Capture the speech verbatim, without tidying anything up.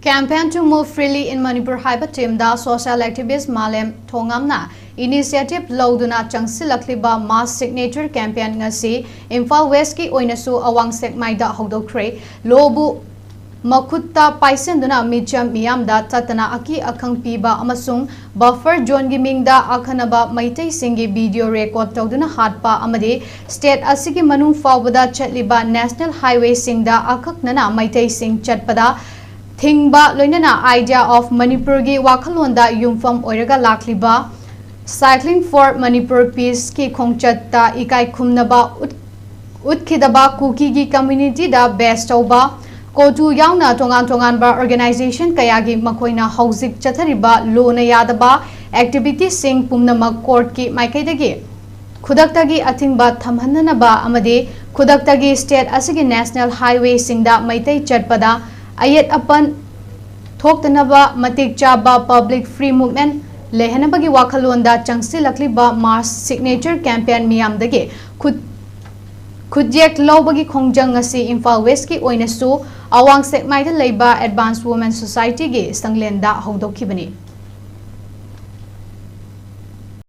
Campaign to Move Freely in Manipur ꯍꯥꯏꯕ theme ꯗ social activist ꯃꯥꯂꯦꯝ ꯊꯣꯉꯥꯝꯅ initiative ꯂꯧꯗꯨꯅ ꯆꯪꯁꯤꯜꯂꯛꯂꯤꯕ mass signature campaign ꯉꯁꯤ Imphal West ꯀꯤ ꯑꯣꯏꯅꯁꯨ ꯑꯋꯥꯡ ꯁꯦꯛꯃꯥꯏꯗ ꯍꯧꯗꯣꯛꯈ꯭ꯔꯦ꯫ ꯂꯣꯕꯨ ꯃꯈꯨꯠꯇ ꯄꯥꯏꯁꯤꯟꯗꯨꯅ ꯃꯤꯆꯝ ꯃꯤꯌꯥꯝꯗ ꯆꯠꯇꯅ ꯑꯀꯤ ꯑꯈꯪ ꯄꯤꯕ ꯑꯃꯁꯨꯡ buffer zone ꯒꯤ ꯃꯤꯡꯗ ꯑꯈꯟꯅꯕ ꯃꯩꯇꯩꯁꯤꯡꯒꯤ video record ꯇꯧꯗꯨꯅ ꯍꯥꯠꯄ ꯑꯃꯗꯤ state ꯑꯁꯤꯒꯤ ꯃꯅꯨꯡ ꯐꯥꯎꯕꯗ ꯆꯠꯂꯤꯕ national highway ꯁꯤꯡꯗ ꯑꯀꯛꯅꯅ ꯃꯩꯇꯩꯁꯤꯡ ꯆꯠꯄꯗ ꯊꯤꯡꯕ, ꯂꯣꯏꯅꯅ Idea of Manipur ꯒꯤ ꯋꯥꯈꯜꯂꯣꯟꯗ ꯌꯨꯝꯐꯝ ꯑꯣꯏꯔꯒ ꯂꯥꯛꯂꯤꯕ Cycling for Manipur Peace ꯀꯤ ꯈꯣꯡꯆꯠꯇ ꯏꯀꯥꯏ ꯈꯨꯝꯅꯕ ꯎꯠ-, ꯎꯠꯈꯤꯗꯕ ꯀꯨꯀꯤꯒꯤ community ꯗ base ꯇꯧꯕ ꯀꯣꯇꯨ ꯌꯥꯎꯅ ꯇꯣꯉꯥꯟ ꯇꯣꯉꯥꯟꯕ organization ꯀꯌꯥꯒꯤ ꯃꯈꯣꯏꯅ ꯍꯧꯖꯤꯛ ꯆꯠꯊꯔꯤꯕ ꯂꯣꯅ ꯌꯥꯗꯕ activity ꯁꯤꯡ ꯄꯨꯝꯅꯃꯛ court ꯀꯤ ꯃꯥꯏꯀꯩꯗꯒꯤ ꯈꯨꯗꯛꯇꯒꯤ ꯑꯊꯤꯡꯕ ꯊꯝꯍꯟꯅꯅꯕ ꯑꯃꯗꯤ ꯈꯨꯗꯛꯇꯒꯤ state ꯑꯁꯤꯒꯤ national highway ꯁꯤꯡꯗ ꯃꯩꯇꯩ ꯆꯠꯄꯗ ꯑꯌꯦꯠ ꯑꯄꯟ ꯊꯣꯛꯇꯅꯕ ꯃꯇꯤꯛ ꯆꯥꯕ public free movement ꯂꯩꯍꯟꯅꯕꯒꯤ ꯋꯥꯈꯜꯂꯣꯟꯗ ꯆꯪꯁꯤꯜꯂꯛꯂꯤꯕ mass signature campaign ꯃꯤꯌꯥꯝꯗꯒꯤ ꯈꯨꯠ-, ꯈꯨꯠꯌꯦꯛ ꯂꯧꯕꯒꯤ ꯈꯣꯡꯖꯪ ꯑꯁꯤ ꯏꯝꯐꯥꯜ West ꯀꯤ ꯑꯣꯏꯅꯁꯨ ꯑꯋꯥꯡ ꯁꯦꯛꯃꯥꯏꯗ ꯂꯩꯕ Advanced Women Society ꯒꯤ ꯁꯪꯂꯦꯟꯗ ꯍꯧꯗꯣꯛꯈꯤꯕꯅꯤ꯫